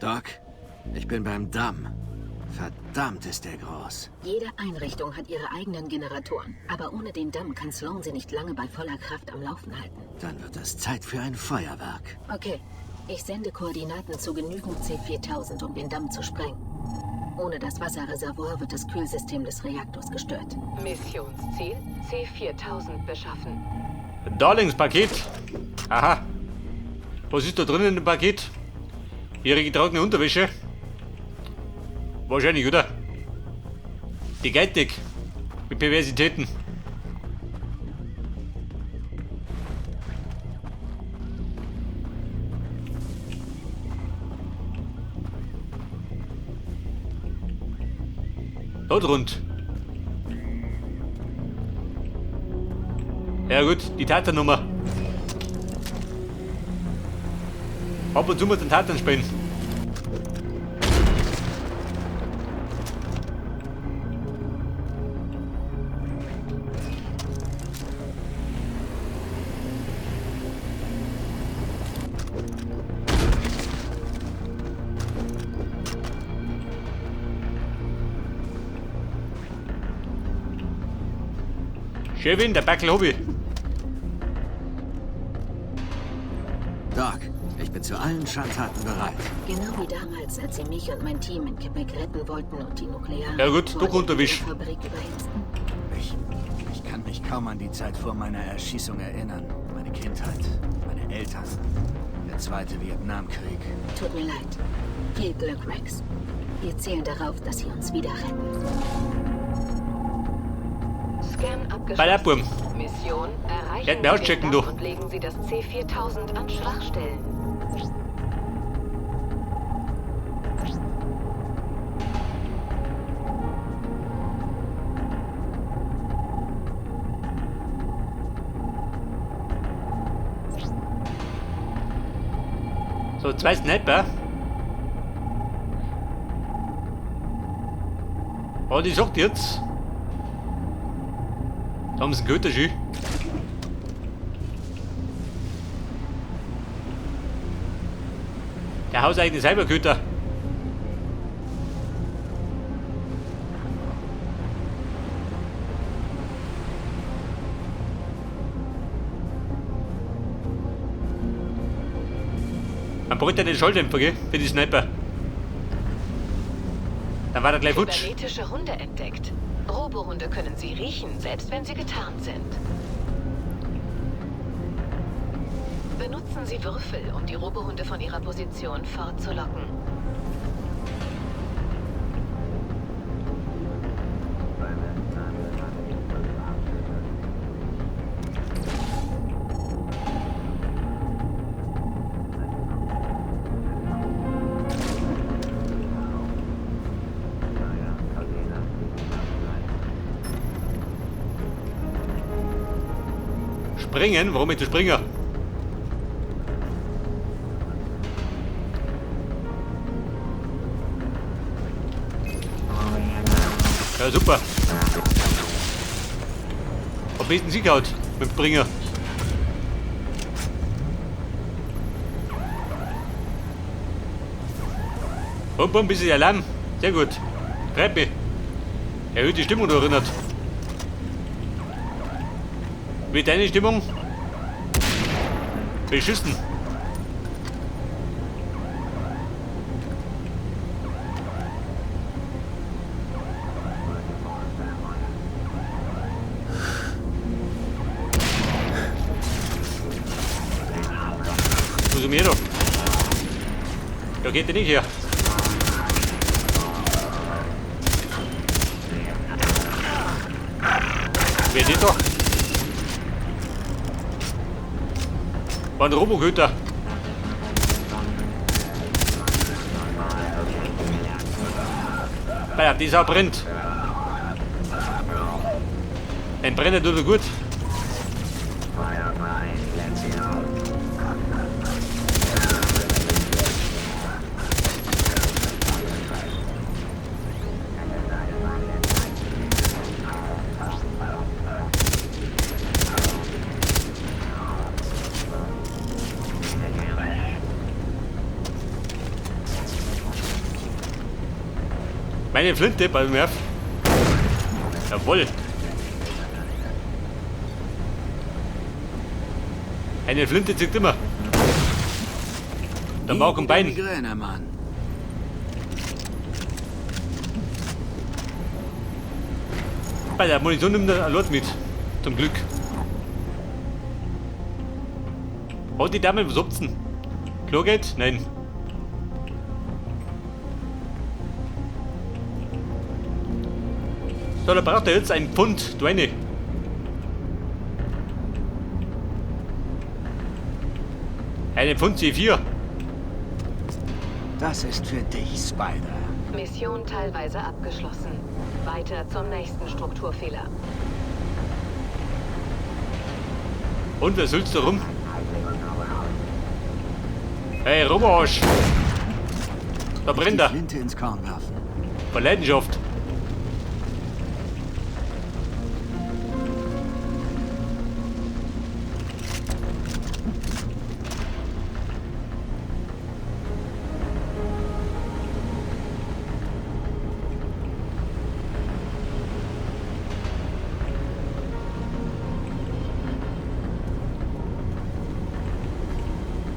Doc, ich bin beim Damm. Verdammt ist der groß. Jede Einrichtung hat ihre eigenen Generatoren. Aber ohne den Damm kann Sloan sie nicht lange bei voller Kraft am Laufen halten. Dann wird es Zeit für ein Feuerwerk. Okay, ich sende Koordinaten zu genügend C4000, um den Damm zu sprengen. Ohne das Wasserreservoir wird das Kühlsystem des Reaktors gestört. Missionsziel C4000 beschaffen. Darlings-Paket. Aha. Was ist da drin in dem Paket? Ihre getragene Unterwäsche? Wahrscheinlich, oder? Die Geitig. Mit Perversitäten. Dort rund. Ja gut, die Taternummer. Ab und zu muss den Tatern spielen. Chefin, der Backel Hobby. Doc, ich bin zu allen Schandtaten bereit. Genau wie damals, als sie mich und mein Team in Quebec retten wollten und die nukleare Ja gut, du runterwisch. Fabrik überhitzten. Ich kann mich kaum an die Zeit vor meiner Erschießung erinnern. Meine Kindheit, meine Eltern, der zweite Vietnamkrieg. Tut mir leid. Viel Glück, Rex. Wir zählen darauf, dass sie uns wieder retten. Scan Bei der abgeschlossen. Burm. Mission erreichen Hätten wir Sie den auschecken, Damm du. und legen Sie das C4000 an Schwachstellen. So, zwei Sniper. Oh, die sagt jetzt. Da haben sie einen Köter schön. Der hauseigene Cyberköter. Man braucht ja den Schalldämpfer, gell? Für die Sniper. Dann war er gleich futsch. Kybernetische Hunde entdeckt. Robohunde können sie riechen, selbst wenn sie getarnt sind. Benutzen Sie Würfel, um die Robohunde von ihrer Position fortzulocken. Springen? Warum mit der Springer? Ja, super. Am besten Sieg haut mit dem Springer. Bum, bum, bisschen Alarm. Sehr gut. Treppe. Erhöht die Stimmung, du erinnert. Wie deine Stimmung? Beschissen. Wo sind wir da? Da geht der nicht her. Wer geht da? War ein Roboköter. Naja, die Sau brennt. Ein Brenner tut er gut. Meine Flinte bei mir. Jawohl. Eine Flinte zieht immer. Der Mark und Bein. Migräne, Mann. Bei der Munition nimmt er Lot mit. Zum Glück. Und die Dame was? Klo geht? Nein. So, da braucht er jetzt ein Pfund, du eine. Eine Pfund C4. Das ist für dich, Spider. Mission teilweise abgeschlossen. Weiter zum nächsten Strukturfehler. Und wer sülzt da rum? Hey, Roboarsch! Da brennt er. Flinte ins Korn werfen. Vor Leidenschaft.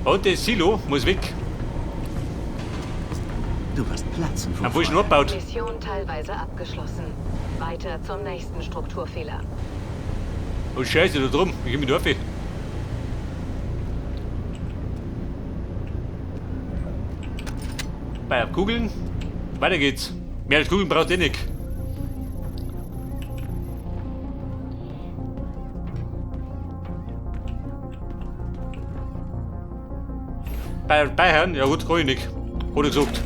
Und das Silo muss weg. Du wirst platzen vor Wo ist Freude. abgebaut? Mission teilweise abgeschlossen. Weiter zum nächsten Strukturfehler. Oh Scheiße, da drum. Ich geh mit auf. Bei Kugeln. Weiter geht's. Mehr als Kugeln brauchst du eh nicht. Bei Bayern? Ja gut, kann ich nicht. Hat er gesagt.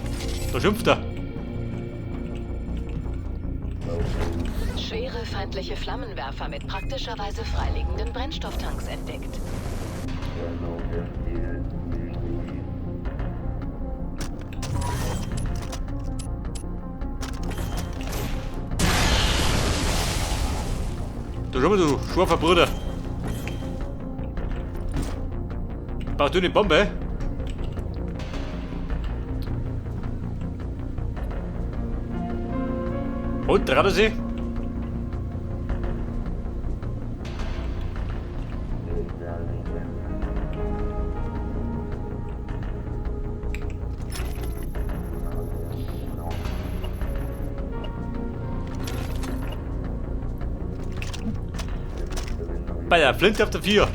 Da schimpft er. Schwere feindliche Flammenwerfer mit praktischerweise freiliegenden Brennstofftanks entdeckt. Da schau mal, du scharfer Bruder. Brauchst du eine Bombe? Und, traut er sich? Bei der Flinte auf der 4.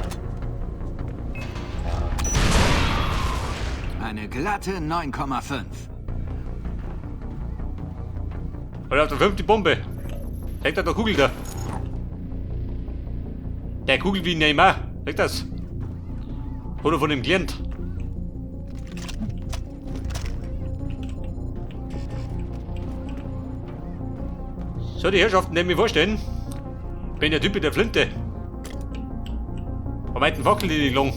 Eine glatte 9,5. Und auf der 5 die Bombe. Hängt da der Kugel da. Der Kugel wie Neymar. Sagt das? Oder von dem gelernt. So, die Herrschaften, die mir vorstellen. Bin der Typ mit der Flinte. Am alten Fackel die lang.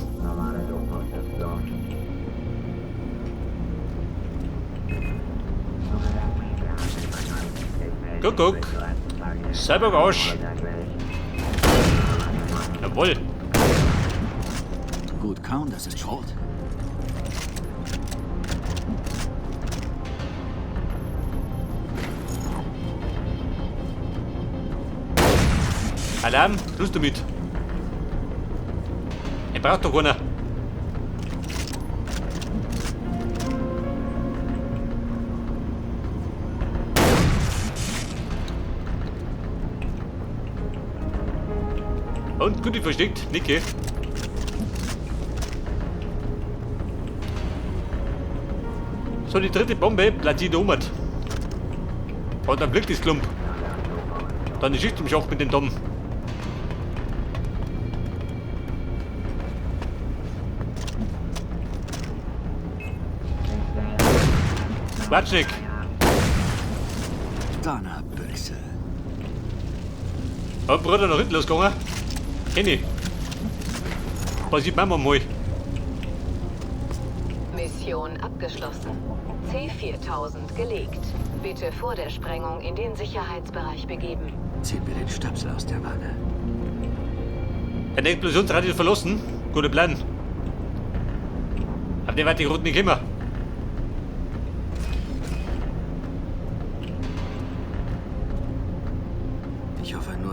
Guck, guck. Cyborg Arsch. Jawohl. Gut kauen, das ist Schrot. Alarm, Schluss damit. Er braucht doch keiner. Und gut versteckt, Nicke. So, die dritte Bombe platziert um. Und dann blickt das Klump. Dann die Schicht im Schacht mit dem Dom. Quatschig. Donnerbüchse. Oh, Bruder, nach hinten losgegangen. Kenn ich. Passiert mir mal. Mission abgeschlossen. C4000 gelegt. Bitte vor der Sprengung in den Sicherheitsbereich begeben. Zieht mir den Stöpsel aus der Wanne. Eine Explosionsradius verlassen. Guter Plan. Auf den werde ich rot nicht kommen.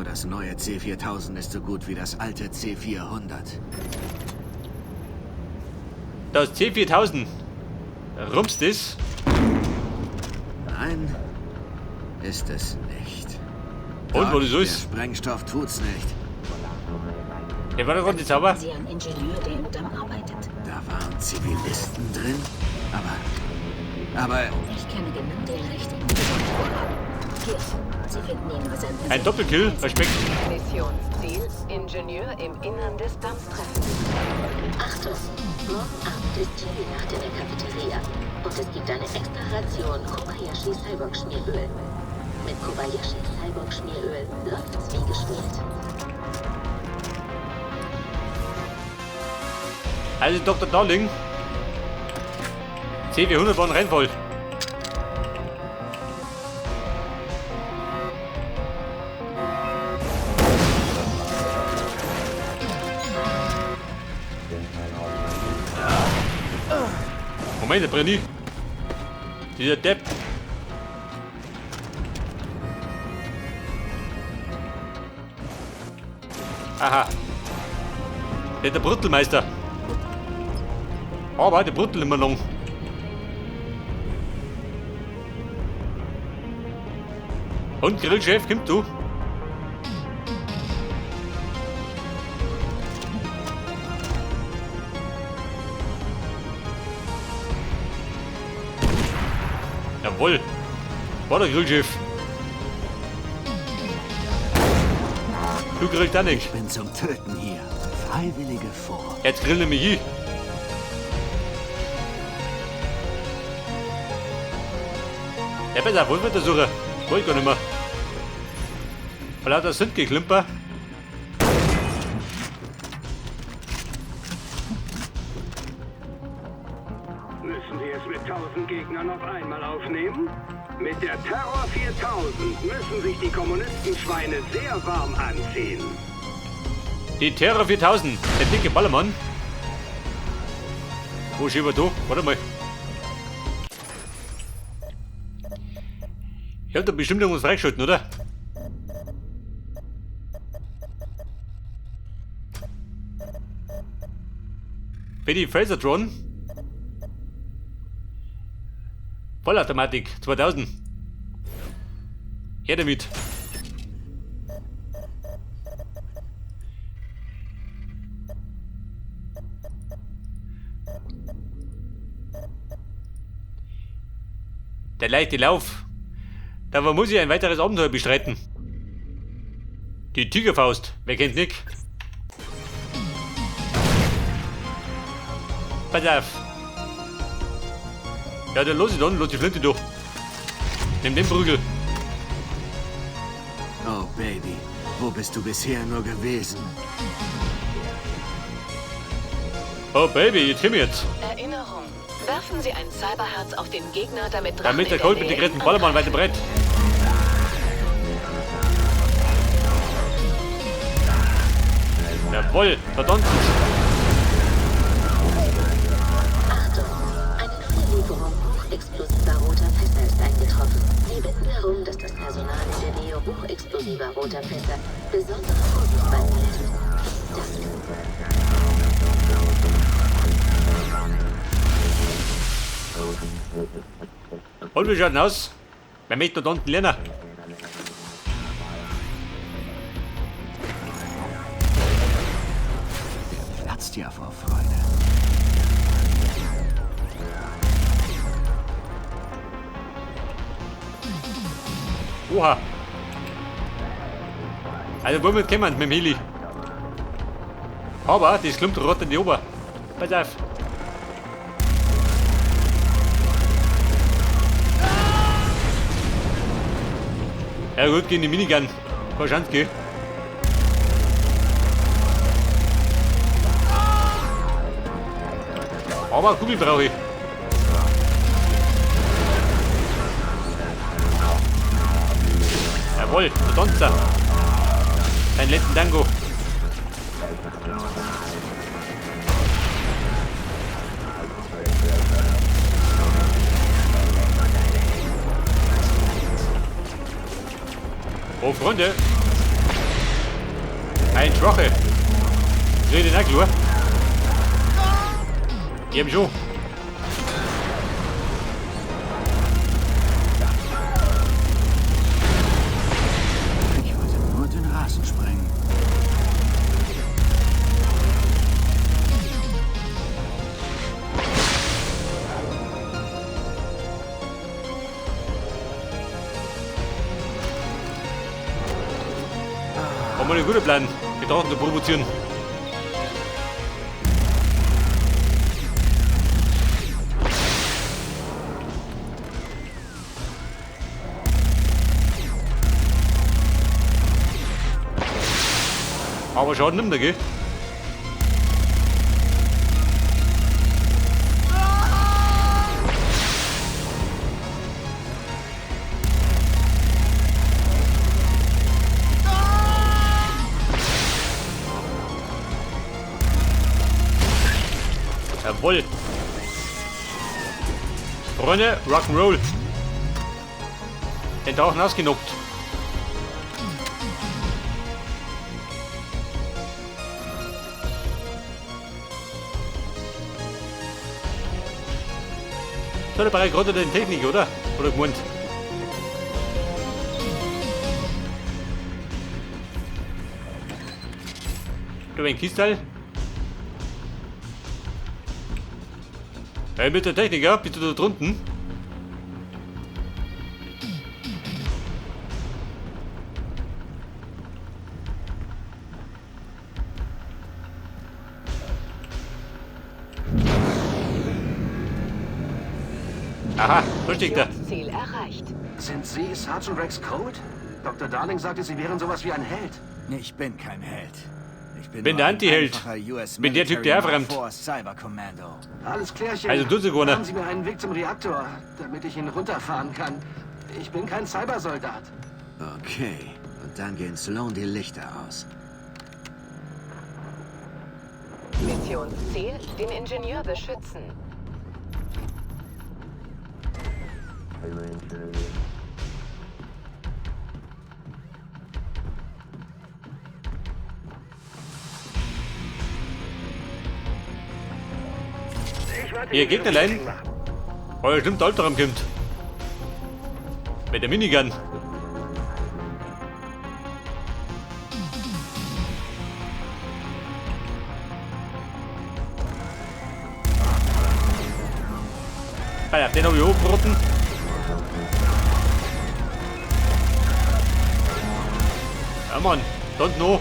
Nur das neue C4000 ist so gut wie das alte C400. Das C4000. Rumst ist? Nein, ist es nicht. Und wo das Der ist? Sprengstoff tut's nicht. Der war doch gerade sauber. Sie ein Ingenieur, der im Damm arbeitet. Da waren Zivilisten drin, aber Ich kenne genau den richtigen für sein Vorhaben. Hier, Sie finden ihn bei seinem Ein Doppelkill, Respekt. Missionsziel: Ingenieur im Innern des Damms treffen. Achtung! Morgen Abend ist Chili-Nacht in der Cafeteria. Und es gibt eine extra Ration Kobayashi Cyborg Schmieröl. Mit Kobayashi Cyborg Schmieröl läuft's wie geschmiert. Also Dr. Darling. C400 war ein Rennvoll. Moment, der brennt nicht. Dieser Depp. Aha. Der Bruttelmeister. Aber der Bruttel immer noch. Und Grillchef, komm du. Jawohl. War der Grillchef. Du grillst auch nicht. ich bin zum Töten hier. Freiwillige vor. Jetzt grillen wir hier. Ja, besser, wo wird der Suche? Wollte ich gar nicht mehr. Vor lauter Sündgeklimper. Müssen Sie es mit 1000 Gegnern auf einmal aufnehmen? Mit der Terror 4000 müssen sich die Kommunistenschweine sehr warm anziehen. Die Terror 4000, der dicke Ballermann. Wo ist er da? Warte mal. Ich hab da bestimmt irgendwas freigeschalten, oder? Für die Phasatron. Vollautomatik 2000. Her damit. Der leichte Lauf. Dabei muss ich ein weiteres Abenteuer bestreiten. Die Tigerfaust. Wer kennt nicht? Pass auf. Ja, dann los ich dann, los die Flinte durch. Nimm den Prügel. Oh Baby, wo bist du bisher nur gewesen? Oh Baby, jetzt komm jetzt. Erinnerung. Werfen Sie ein Cyberherz auf den Gegner, damit Drachen Damit der in Colt mit Nähe den Gräten ihn Ballermann weiter angreifen. brett. Jawohl, verdammt. Achtung! Eine neue Lieferung hochexplosiver roter Fässer ist eingetroffen. Sie bitten darum, dass das Personal in der Nähe hochexplosiver roter Fässer besondere Vorsicht walten lässt. Vielen Dank. Und wie schaut denn aus? Wer möchte da unten lernen? Der platzt ja vor Freude. Oha. Also womit kommen mit dem Heli? Aber das klumpt rot in die Ober. Pass auf. Ja gut, gegen die Minigun. Keine Chance, gell? Aber Kugel brauche ich. Jawohl, der Donzer. Deinen letzten Tango. Oh, Freunde. Ein Schwache. Dreh den auch klar. Ich hab schon. Ich wollte nur den Rasen sprengen. War mal ein guter Plan, die Drachen zu provozieren. Aber Schaden nimmt er, gell? Jawohl. Freunde, Rock'n'Roll. Den Drachen ausgenockt. So, der Bereich gerade den Technik, oder? Oder gemeint? Du, ein Kistal? Hey, mit der Techniker, bist du da drunten? Aha, da steht er. Ziel erreicht. Sind Sie Sergeant Rex Cold? Dr. Darling sagte, Sie wären sowas wie ein Held. Ich bin kein Held. Ich bin, Bin nur der ein Anti-Held. einfacher US Bin der Typ, der Military aufräumt. Mark IV Cyber Commando. Alles klärchen. Also tut sie gar nicht. Haben Sie mir einen Weg zum Reaktor, damit ich ihn runterfahren kann. Ich bin kein Cybersoldat. Okay, und dann gehen Sloan die Lichter aus. Missionsziel, den Ingenieur beschützen. Hier, Gegner allein. Oh, ja, stimmt, der Albtraum kommt. Mit der Minigun. Ah ja, den hab ich hochgerotten. Ja, Mann, don't know.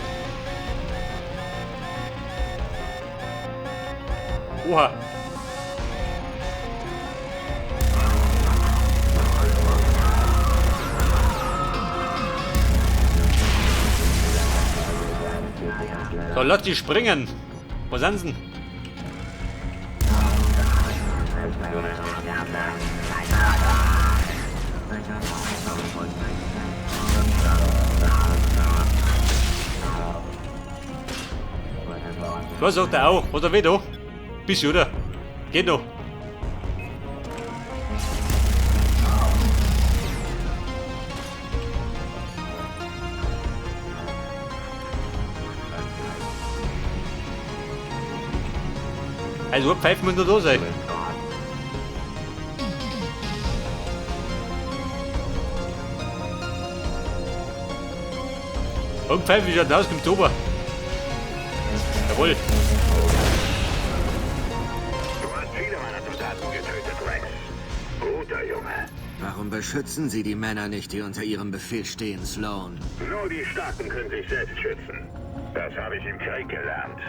Oha. So, lass die springen. Wo sind sie denn? Was sagt er auch? Hat er weh da? Bisschen, oder? Geht noch. Also, Pfeifen müssen da sein. Und Pfeife, wie schaut denn aus? Kommt ober. Jawohl. Du hast viele meiner Soldaten getötet, Rex. Guter Junge. Warum beschützen Sie die Männer nicht, die unter Ihrem Befehl stehen, Sloan? Nur die Starken können sich selbst schützen. Das habe ich im Krieg gelernt.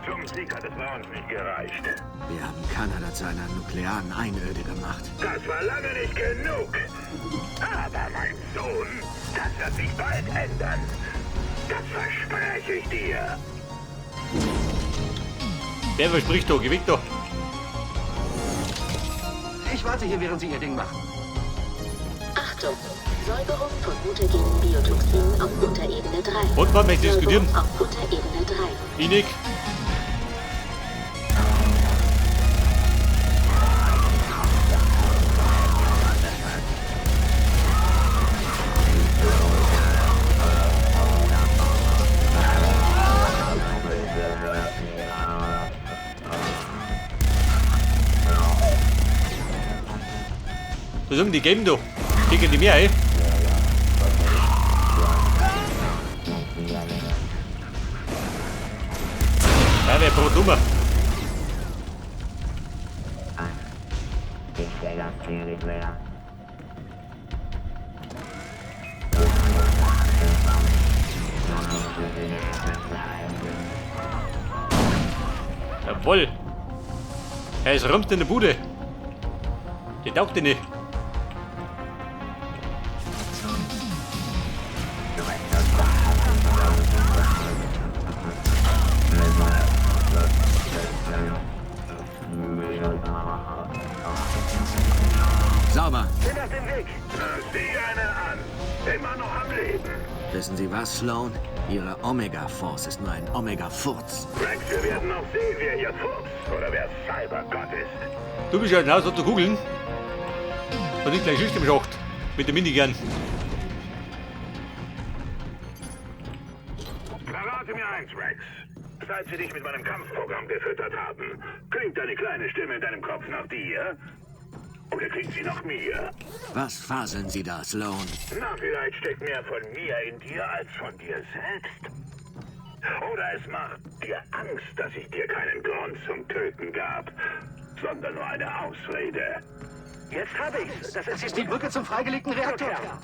Zum Sieg hat es bei uns nicht gereicht. Wir haben Kanada zu einer nuklearen Einöde gemacht. Das war lange nicht genug. Aber mein Sohn, das wird sich bald ändern. Das verspreche ich dir. Wer verspricht da? Geh weg da. Ich warte hier, während Sie Ihr Ding machen. Achtung! Säuberung von mutagenen Biotoxinen auf Unterebene 3. Und was möchte ich diskutieren? Säuberung auf Unterebene 3. Inik. Da sind die Game da. Gegen die mehr, ey. Ja, wer braucht dummer? Jawohl. Er ist rummt in der Bude. Der taugt dir nicht. Sauber. Bin auf dem Weg. Sieh einer an. Immer noch am Leben. Wissen Sie was, Sloan? Ihre Omega-Force ist nur ein Omega-Furz. Rex, wir werden noch sehen, wer hier furzt oder wer Cybergott ist. Du bist ja genauso zu googeln. Und ich gleich Schicht im Schacht. Mit dem Minigun. Verrate mir eins, Rex. Seit sie dich mit meinem Kampfprogramm gefüttert haben, klingt deine kleine Stimme in deinem Kopf nach dir? Oder klingt sie nach mir? Was faseln Sie da, Sloan? Na, vielleicht steckt mehr von mir in dir als von dir selbst. Oder es macht dir Angst, dass ich dir keinen Grund zum Töten gab, sondern nur eine Ausrede. Jetzt habe ich's. Das ist die Brücke zum freigelegten Reaktorkern.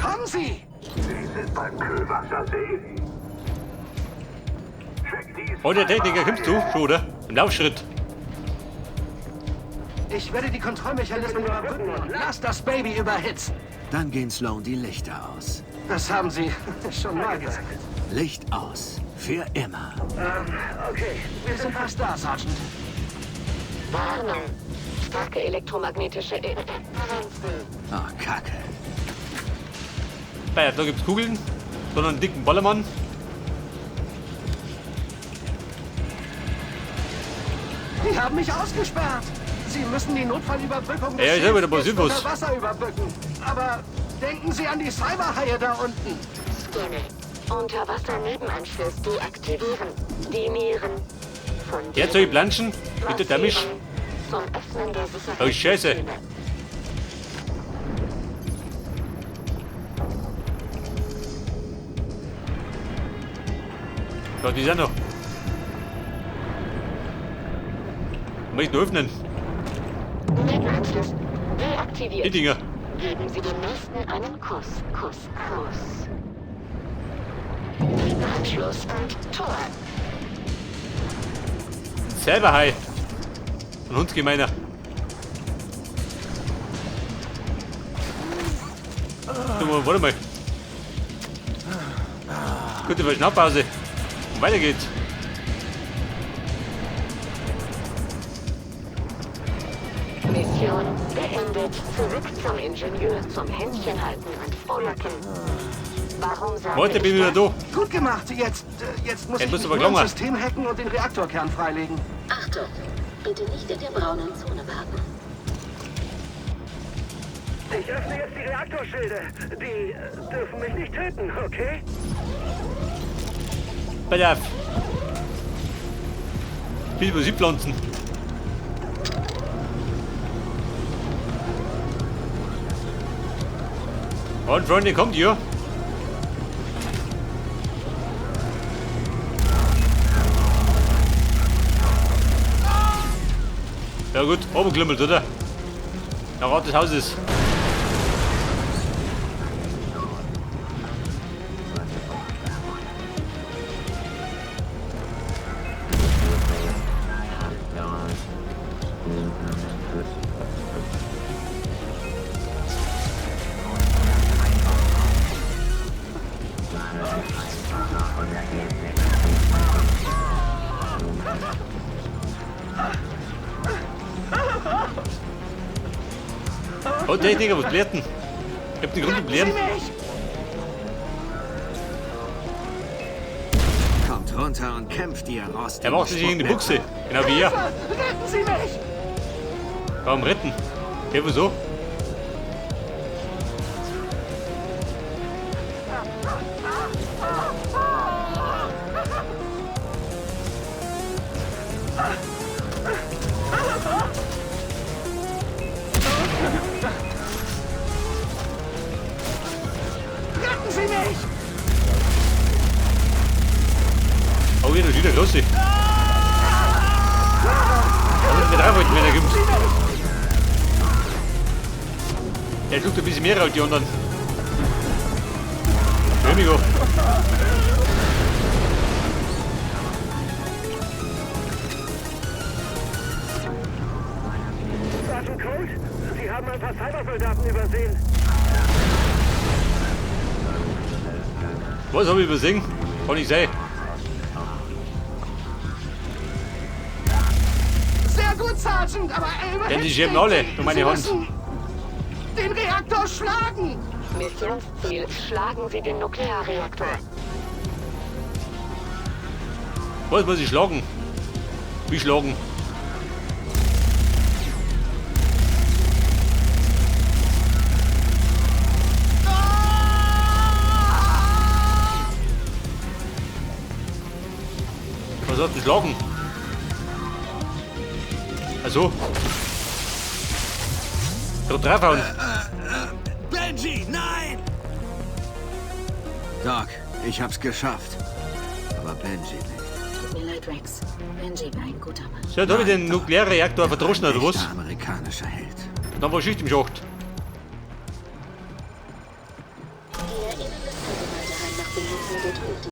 Kommen Sie! Sie sind beim Kühlwassersee. Check dies. Oh, der Techniker kommst du schon, oder? Im Laufschritt. Ich werde die Kontrollmechanismen überbrücken und lass das Baby überhitzen. Dann gehen Sloan die Lichter aus. Das haben Sie schon mal gesagt. Licht aus. Für immer. Okay, wir sind fast da, Sergeant. Warnung. Starke elektromagnetische Interferenzen. Ach, Kacke. Naja, da gibt's Kugeln. Sondern einen dicken Ballermann. Die haben mich ausgesperrt. Sie müssen die Notfallüberbrückung des Ja, ich hab wieder Schiffs was unter Wasser überbrücken. Aber denken Sie an die Cyberhaie da unten. Scanne. Unterwasser-Nebenanschluss deaktivieren. Demieren. Fundieren. Jetzt soll ich planschen. Bitte Damage. Zum Öffnen der Oh, Scheiße. Sicherheitssysteme. Ja, die sind noch. Muss ich nur öffnen? Nebenanschluss Die deaktiviert. Dinger. Geben Sie dem Nächsten einen Kuss. Kuss, Kuss. Nebenanschluss und Tor. Selber Hai. Ein Hundsgemeiner. Du, warte mal. Gute Verschnaufpause. Und weiter geht's. Mission beendet. Zurück zum Ingenieur, zum Händchenhalten und Frohlocken. Warum sage Leute, ich bin wieder das? da. Gut gemacht. Jetzt, jetzt muss Jetzt ich musst du mich aber nur ins klonger. System hacken und den Reaktorkern freilegen. Achtung, bitte nicht in der braunen Zone parken. Ich öffne jetzt die Reaktorschilde. Die dürfen mich nicht töten, okay? Pass auf. Bisschen was pflanzen. Und Freunde, kommt ihr? Ja gut, oben klimmelt, oder? Nach Ort des Hauses. Oh, Techniker, was blärt denn? Ich hab den Grund zum Blären. Kommt runter und kämpft, ihr rostigen Er macht sich in die Buchse. Genau wie er. Retten Sie mich! Warum retten? Ja, wieso? Der schluckt ein bisschen mehr als die anderen. Entschuldigung. Sergeant Colt, Sie haben ein paar Cybersoldaten übersehen. Was habe ich übersehen? Kann ich sein. Sehr gut, Sergeant, aber er Denn sie schämen alle um meine Sie Hand. müssen den Reaktor schlagen! Missionsziel: Schlagen Sie den Nuklearreaktor. Was muss ich schlagen? Wie schlagen? Was hat denn schlagen? Also. Da draufhauen. Benji, nein! Doc, ich hab's geschafft. Aber Benji nicht. Tut mir leid, Rex. Benji war ein guter Mann. So, da habe ich den Nein, Doc. Nuklearreaktor Er war verdroschen, ein oder was? echter amerikanischer Held. Dann war Schicht im Schacht.